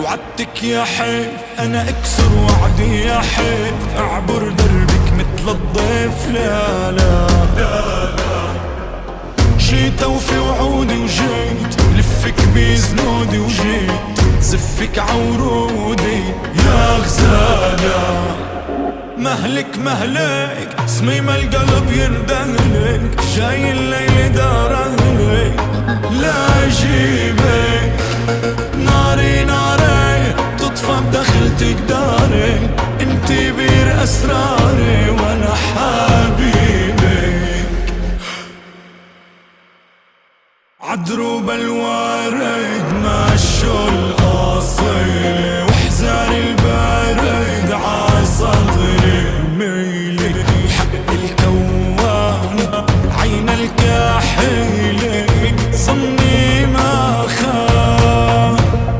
وعدتك يا حيف انا اكسر وعدي يا حيف، اعبر دربك مثل الضيف. لا لا جيت وفي وعودي وجيت، لفك بزنودي وجيت، زفك عورودي يا غزالة. مهلك مهلك صميم القلب يندهلك، جاي الليل دار اهلك لا اجيبك. ناري ناري تطفى بدخلتك داري، انتي بير اسراري وانا حالي.